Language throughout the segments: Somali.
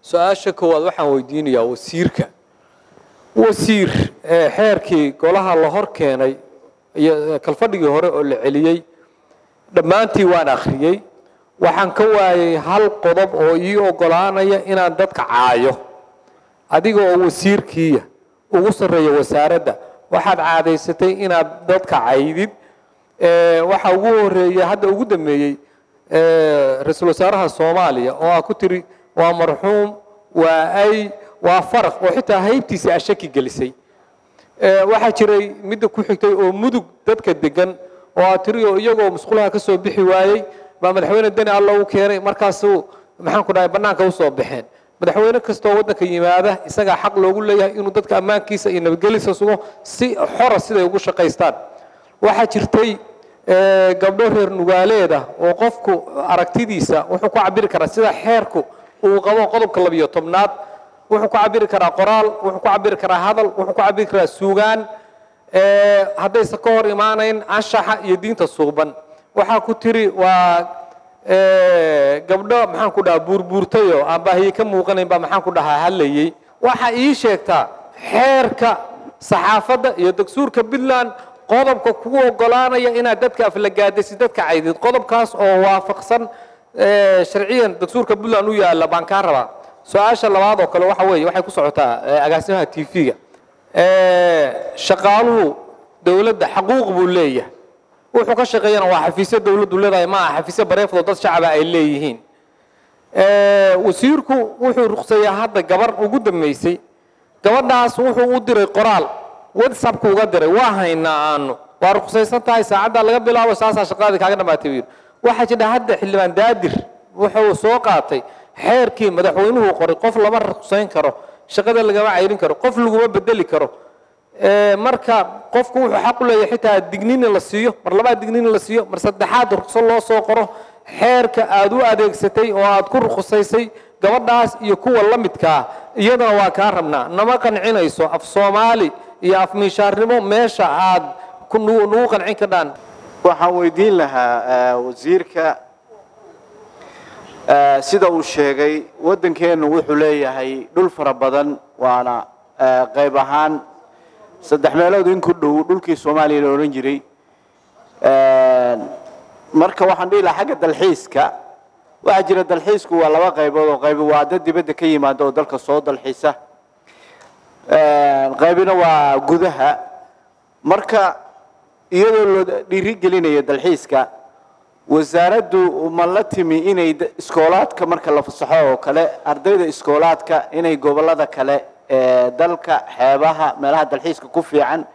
Su-aasha koowaad waxaan weydiinayaa wasiirka. Wasiir, xeerkii golaha la hor keenay iyo kalfadhigii hore oo la celiyey dhammaantii waan akhriyey. Waxaan ka waayay hal qodob oo ii ogolaanaya inaan dadka caayo. Adiga oo wasiirkiiya ugu sarreeya wasaaradda, waxaad caadaysatay inaad dadka caydid. Waxa ugu horeeyey, hadda ugu dambeeyey, ra-iisul wasaaraha Soomaaliya oo aa ku tiri waa marxuum, waa ay, waa faraq, oo xitaa haybtiisa aad shaki gelisay. Waxaa jiray midda ku xigtay oo Mudug dadka degan oo aad tiri oo iyagoo musqulaha ka soo bixi waayey baa Madaxweyne Deni Alla u keenay, markaasuu, maxaan ku dhahay, bannaanka usoo baxeen. Madaxweyne kastoo waddanka yimaada isagaa xaq loogu leeyahay inuu dadka ammaankiisa iyo nabadgeliisa sugo si xora siday ugu shaqaystaan. Waxaa jirtay gabdho reer Nugaaleeda oo qofku aragtidiisa wuxuu ku cabiri karaa sida xeerku uu qabo, qodobka 12aad, wuxuu ku cabiri karaa qoraal, wuxuu ku cabiri karaa hadal, wuxuu ku cabiri karaa suugaan, haddaysan ka hor imaanayn anshaxa iyo diinta suuban. Waxaa ku tiri waa gabdho, maxaan ku dhahaa, buurbuurtayoo aan baahiye ka muuqanayn baa, maxaan ku dhahaa, hadlayey. Waxa ii sheegtaa xeerka saxaafadda iyo dagsuurka Puntland qodobka kugu ogolaanaya inaad dadka aflagaadisid, dadka caydid, qodobkaas oo waafaqsan sharciyan dagsuurka Puntland u yaalla baan kaa rabaa. Su-aasha labaad oo kale waxa weeye, waxay ku socotaa agaasimaha TV-ga. Shaqaaluhu dowladda xaquuq buu leeyahay. Wuxuu ka shaqeeyana waa xafiisyo dowladdu leedahay, ma aha xafiisyo bareefdo dad shacaba ay leeyihiin. Wasiirku wuxuu ruqseeyaa hadda gabar ugu dambeysay. Gabadhaas wuxuu u diray qoraal, WhatsAppku uga diray, waa haynaa aanu, waa ruqsaysan tahay saacaddaa laga bilaabo, saasaa shaqadii kaaga dhamaatay buu yidhi. Waxaa jira hadda Xildhibaan Daadir wuxuu soo qaatay xeerkii madaxweynuhu qoray. Qof lama ruqsayn karo, shaqada lagama cayrin karo, qof laguma bedeli karo. Marka qofku wuxuu xaq u leeyahay xitaa digniin in la siiyo, mar labaad digniin in la siiyo, mar saddexaad ruqso loo soo qoro. Xeerka aad u adeegsatay oo aad ku ruqsaysay gabadhaas iyo kuwa la midkaa iyadana waa kaa rabnaa. Nama qancinayso af Soomaali iyo af miishaarnimo meesha aad nagu qancin kadhaan. Waxaan weydiin lahaa wasiirka, sida uu sheegay, waddankeennu wuxuu leeyahay dhul fara badan, waana qayb ahaan saddex meelood in ku dhow dhulkii Soomaaliya la odhan jiray. Marka waxaan dhihi lahaa xagga dalxiiska, waxaa jira dalxiisku waa laba qaybood, oo qaybi waa dad dibadda ka yimaada oo dalka soo dalxiisa, qaybina waa gudaha. Marka iyadoo loo dhiirigelinayo dalxiiska, wasaaraddu ma la timi inay iskoolaadka marka la fasaxo oo kale ardayda iskoolaadka inay gobollada kale ee dalka, xeebaha, meelaha dalxiiska ku fiican,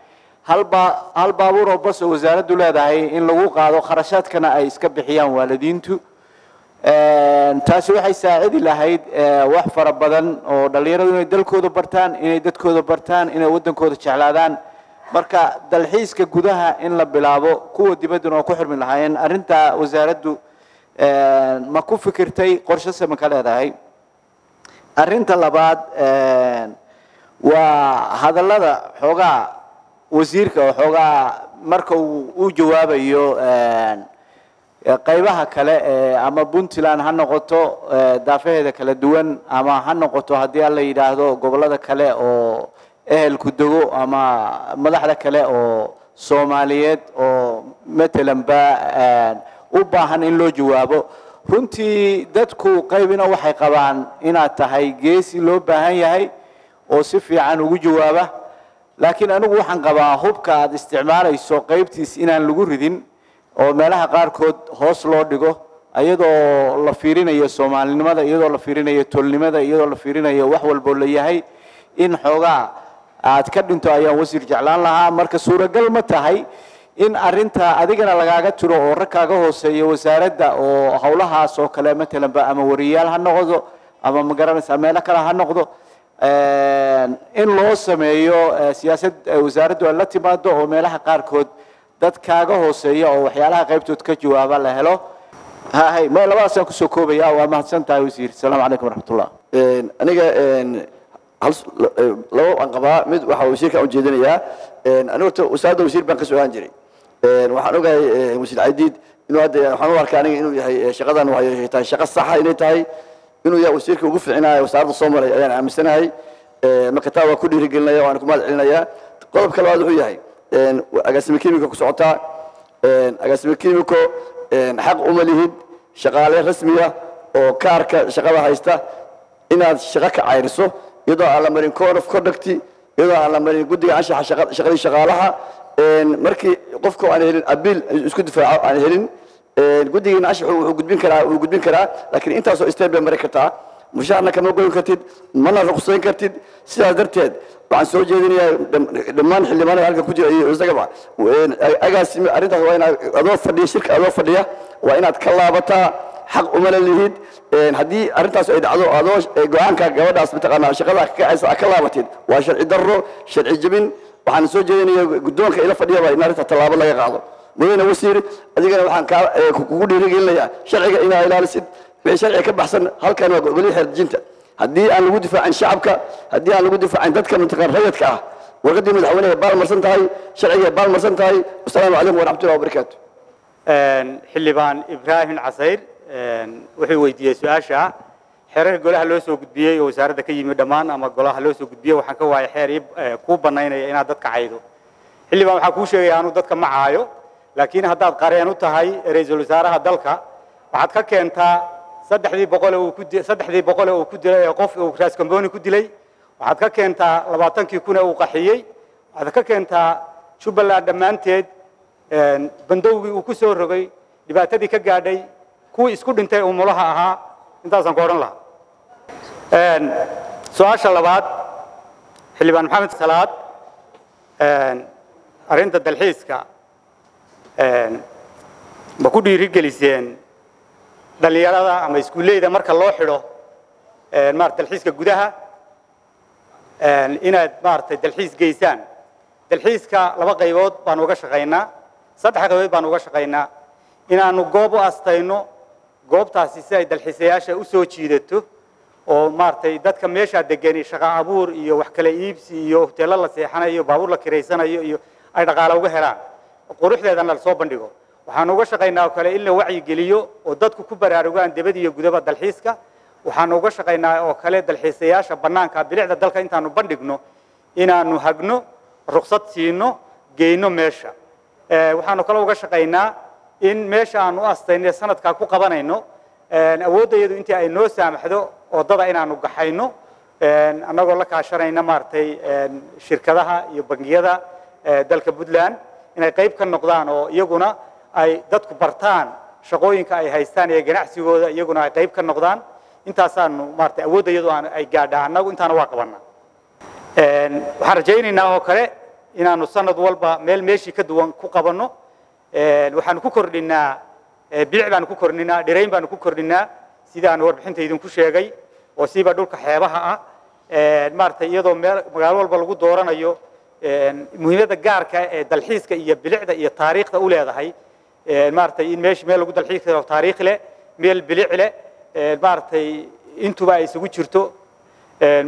halbaa hal baabuur oo bas oo wasaaraddu leedahay in lagu qaado, kharashaadkana ay iska bixiyaan waalidiintu? Taasi waxay saacidi lahayd wax fara badan oo dhallinyaradu inay dalkooda bartaan, inay dadkooda bartaan, inay waddankooda jeclaadaan. Marka dalxiiska gudaha in la bilaabo, kuwa dibadduna waa ku xirmi lahaayeen. Arrintaa wasaaraddu ma ku fikirtay? Qorshese ma ka leedahay? Arrinta labaad waa hadallada xoogaa wasiirka oo xoogaa marka uu u jawaabayo qaybaha kale ee ama Puntland ha noqoto daafaheeda kala duwan, ama ha noqoto, haddii Alla yidhaahdo, gobollada kale oo ehelku dego, ama madaxda kale oo Soomaaliyeed oo matalanba u baahan in loo jawaabo. Runtii dadku qaybina waxay qabaan inaad tahay geesi loo baahan yahay oo si fiican ugu jawaaba, laakiin anigu waxaan qabaa hubka aad isticmaalayso qaybtiis inaan lagu ridin oo meelaha qaarkood hoos loo dhigo, iyadoo la fiirinayo Soomaalinimada, iyadoo la fiirinayo tolnimada, iyadoo la fiirinayo wax walboo la yahay. In xoogaa aad ka dhinto ayaan, wasiir, jeclaan lahaa. Marka suuragal ma tahay in arrinta adigana lagaaga tiro oo rag kaaga hooseeya wasaaradda oo howlahaas oo kale, matalanba ama wariyaal ha noqdo ama, ma garanaysaa, meelo kale ha noqdo, in loo sameeyo siyaasad wasaaraddu ay la timaado oo meelaha qaarkood dad kaaga hooseeya oo waxyaalaha qaybtood ka jawaaba la helo? Hahay, ma labadaasaan kusoo koobaya. Waa mahadsan tahay, wasiir. Asalaamu calaykum waraxmatullah. Aniga hal labo aan qabaa. Mid waxaa wasiirka ujeedinayaa, aniga horta wasaaradda wasiir baan ka soo ahaan jiray. Waxaan ogahay wasiir Caydiid inuu hadda, waxaan u arkaa aniga inuu yahay shaqadan waxay tahay shaqo saxa inay tahay, Inuu yahay wasiirka ugu fiicnaayo wasaaradda soo maray ayaan aaminsanahay. Marka taa waa ku dhiirigelinaya, waana ku mahad celinayaa. Qodobka labaad wuxuu yahay agaasime kimiko ku socotaa. Agaasime kimiko, xaq uma lihid shaqaale rasmiya oo kaarka shaqada haysta inaad shaqo ka cayriso iyadoo aan la marin code of conduct, iyadoo aan la marin guddiga anshaxa shaqadii shaqaalaha. Markii qofka aan helin appeal isku difaaco aan helin, guddigiina anshaxu wuxuu gudbin karaa, wuu gudbin karaa, laakiin intaasoo step bay mari kartaa. Mushaharna kama goyn kartid, mana ruqsayn kartid. Sidaas darteed waxaan soo jeedinayaa dhammaan xildhibaanada halka ku jira iyo isagaba, agaasime, arrintaas waa inaad adoo fadhiya shirka, adoo fadhiya waa inaad ka laabataa. Xaq umala lihid. Haddii arrintaas ay dhacdo, adoo go-aanka gabadhaas mataqaanaa shaqada ka kacaysa aad ka laabatid, waa sharci darro, sharci jebin. Waxaan soo jeedinayaa guddoonka ila fadhiyaba in arrinta tallaabo laga qaado. Mudane wasiir, adigana waxaan kaa kugu dhiirigelinayaa sharciga inaad ilaalisid. Wixii sharciga ka baxsan, halkan waa golihii xeerdejinta. Haddii aan lagu difaacin shacabka, haddii aan lagu difaacin dadka mataqaan rayadka ah, warqaddii madaxweyneha baal marsan tahay, sharciga baal marsan tahay. Wasalaamu calaykum waraxmatullahi wabarakaatu. Xildhibaan Ibraahim Casayr wuxuu weydiiyey su-aasha xeerarka golaha loo soo gudbiyey oo wasaaradda ka yimi dhammaan ama golaha loo soo gudbiyey, waxaan ka waayay xeer kuu banaynaya inaad dadka caydo. Xildhibaan, waxaan kuu sheegaya anuu dadka ma caayo, laakiin haddaad qareen u tahay ra-iisul wasaaraha dalka, waxaad ka keentaa 300 uu ku dilay ee qof uu Raas Kamboni ku dilay, waxaad ka keentaa 20,000 ee uu qaxiyey, waxaad ka keentaa Jubbaland dhammaanteed bandowgii uu ku soo rogay, dhibaatadii ka gaadhay, kuwii isku dhintay umulaha ahaa. Intaasaan ku odhan lahaa. Su-aasha labaad, xildhibaan Maxamed Salaad, arrinta dalxiiska ma ku dhiirigeliseen dhallinyarada ama iskuulleyda marka loo xidho maarata dalxiiska gudaha inaad maaragtay dalxiis geysaan? Dalxiiska laba qaybood baan uga shaqaynaa, saddex qaybood baan uga shaqaynaa: inaanu goob u astayno, goobtaasi si ay dalxiisayaasha u soo jiidato oo maaragtay dadka meeshaa degani shaqo abuur iyo wax kala iibsi iyo hoteello la seexanayo, baabuur la kiraysanayo iyo ay dhaqaale uga helaan, quruxdeedana lasoo bandhigo. Waxaanu uga shaqaynaa oo kale in la wacyigeliyo oo dadku ku baraarugaan debad iyo gudaba dalxiiska. Waxaanu uga shaqaynaa oo kale dalxiisayaasha bannaanka bilicda dalka intaanu bandhigno inaanu hagno, ruqsad siino, geyno meesha. Waxaanu kaloo uga shaqaynaa in meesha aanu u astaynay sanadkaa ku qabanayno, awooddayadu intii ay noo saamaxdo, waddada inaanu gaxayno, annagoo la kaashanayna maaragtay shirkadaha iyo bangiyada dalka Puntland inay qayb ka noqdaan oo iyaguna ay dadku bartaan shaqooyinka ay haystaan iyo ganacsigooda, iyaguna ay qayb ka noqdaan. Intaasaanu maaragtay awoodda iyadu aan ay gaadhaa, annagu intaana waa qabanaa. Waxaan rajaynaynaa oo kale inaanu sanad walba meel meeshii ka duwan ku qabanno. Waxaanu ku kordhinaa bilic baanu ku kordhinaa, dhirayn baanu ku kordhinaa, sidaanu warbixinta idinku sheegay, oo siiba dhulka xeebaha ah, maaragtay iyadoo meel magaalo walba lagu dooranayo muhiimadda gaarka ee dalxiiska iyo bilicda iyo taariikhda u leedahay, maaragtay in meesha meel lagu dalxiis karo taariikh leh, meel bilic leh, maaragtay intuba ay isugu jirto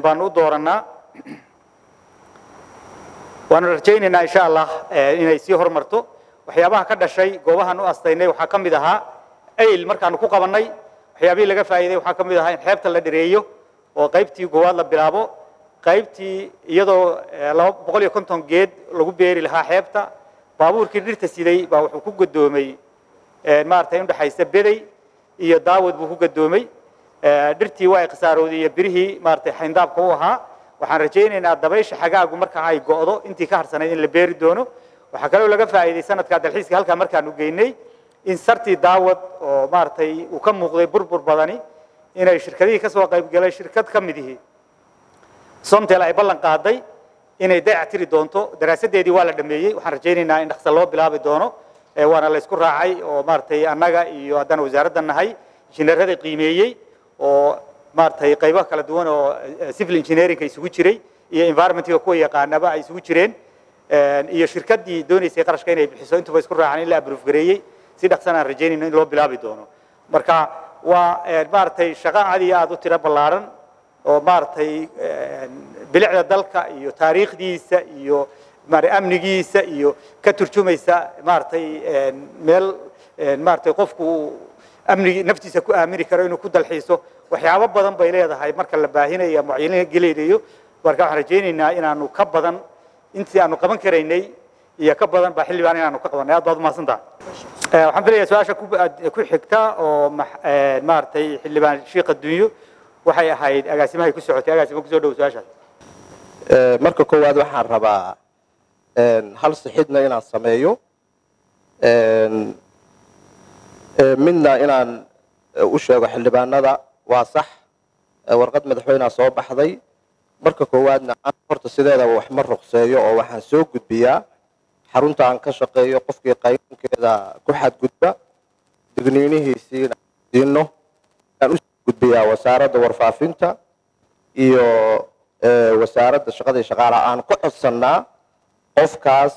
baanu u doorannaa. Waanu rajaynaynaa insha Allah inay sii horumarto. Waxyaabaha ka dhashay goobahan u astaynay waxaa ka mid ahaa Ayl markaanu ku qabannay, waxyaabihii laga faa'iiday waxaa ka mid ahaa in xeebta la dhireeyo oo qaybtii koowaad la bilaabo, qaybtii iyadoo 250 geed lagu beeri lahaa xeebta. Baabuurkii dhirta siday baa wuxuu ku gadoomay maaragtay udhexaysa Bedey iyo Daawad buu ku gadoomay. Dhirtii waa ay khasaarowday iyo birihii maaragtay xayndaabka u ahaa. Waxaan rajaynaynaa dabaysha xagaagu marka ay go'do intii ka harsanayd in la beeri doono. Waxaa kaloo laga faa'iiday sanadka dalxiiska halkaa markaanu geynay in sartii Daawad oo maaragtay uu ka muuqday burbur badani inay shirkadihii ka soo qaybgalay shirkad ka mid ihi, Somtel, ay ballan qaaday inay dayactiri doonto. Daraasadeedii waa la dhameeyey, waxaan rajaynaynaa in dhaqso loo bilaabi doono. Waana la isku raacay oo maaragtay annaga iyo haddana wasaaradda nahay injineerada qiimeeyey oo maaragtay qaybaha kala duwan oo civil engineering isugu jiray iyo environmentga kuwa yaqaanaba ay isugu jireen iyo shirkaddii doonaysay qarashka inay bixiso, intuba isku raacaan in la approve gareeyey, si dhaqsan aan rajaynayno in loo bilaabi doono. Marka waa maaragtay shaqo aad iyo aad u tiro ballaaran oo maaragtay bilicda dalka iyo taariikhdiisa iyo amnigiisa iyo ka turjumaysa, maaragtay meel maaragtay qofku amnigi naftiisa ku aamini karo inuu ku dalxiiso. Waxyaabo badan bay leedahay marka la baahinayo ama wacyigelin gelinayo. Marka waxaan rajaynaynaa inaanu ka badan intii aanu qaban karaynay iyo ka badan baa xildhibaan inaanu ka qabanay. Aad baad umahadsantahay. Waxaan filayaa su-aasha ku xigta oo maaragtay xildhibaan Shiikh Adduunyo waxay ahayd agaasimahay ku socotay. Agaasima, kusoo dhow su-aashaas. Marka koowaad waxaan rabaa hal sixidna inaan sameeyo, midna inaan u sheego xildhibaanada. Waa sax, warqad madaxweynea soo baxday. Marka koowaadna horta sideedaba wax ma ruqseeyo oo waxaan soo gudbiyaa xarunta aan ka shaqeeyo qofkii qaynuunkeeda ku xadgudba digniinihiisiina siino aan usoo gudbiyaa Wasaaradda Warfaafinta iyo Wasaaradda Shaqada iyo Shaqaalaha. Aan ku codsannaa qofkaas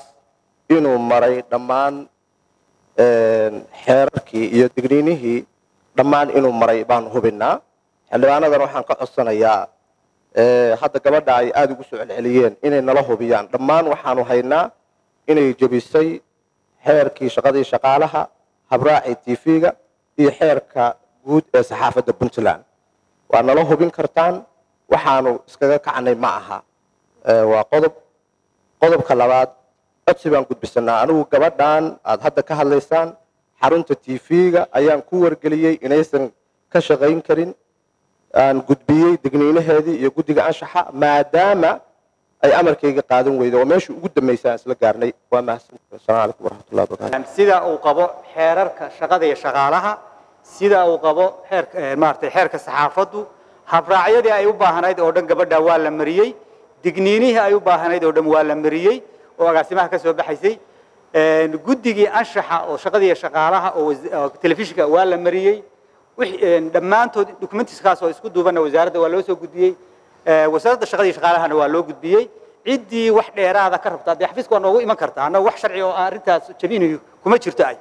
inuu maray dhammaan xeerarkii iyo digniinihii, dhammaan inuu maray baan hubinaa. Xildhibaanadan waxaan ka codsanayaa hadda gabadha ay aada ugu soo celceliyeen inay nala hubiyaan dhammaan waxaanu haynaa inay jebisay xeerkii shaqadii shaqaalaha, habraacii TV-ga iyo xeerka guud ee saxaafadda Puntland. Waa nala hubin kartaan, waxaanu iskaga kacnay ma aha. Waa qodob. Qodobka labaad, codsi baan gudbisanaa. Anigu gabadhan aad hadda ka hadlaysaan xarunta TV-ga ayaan ku wargeliyey inaysan ka shaqayn karin, aan gudbiyey digniinaheedii iyo guddiga anshaxa, maadaama ay amarkayga qaadan weydo oo meeshii ugu dambeysay aan isla gaarnay. Waa mahadsantahay. Asalaamu calaykum waraxmatullahi wabarakatu. Sida uu qabo xeerarka shaqada iyo shaqaalaha, sida uu qabo xeerka maaragtay xeerka saxaafaddu, habraacyadii ay u baahnayd oo dhan gabadha waa la mariyey, digniinihii ay u baahnayd oo dhan waa la mariyey oo agaasimaha ka soo baxaysay, guddigii anshaxa oo shaqada iyo shaqaalaha oo telefishinka waa la mariyey. Dhammaantood documentiskaas oo isku duubanna wasaaradda waa loo soo gudbiyey, Wasaaradda Shaqada iyo Shaqaalahana waa loo gudbiyey. Ciddii wax dheeraada ka rabta dee xafiiska waa noogu iman kartaa. Annaga wax sharci oo arrintaas jabinayo kuma jirto ay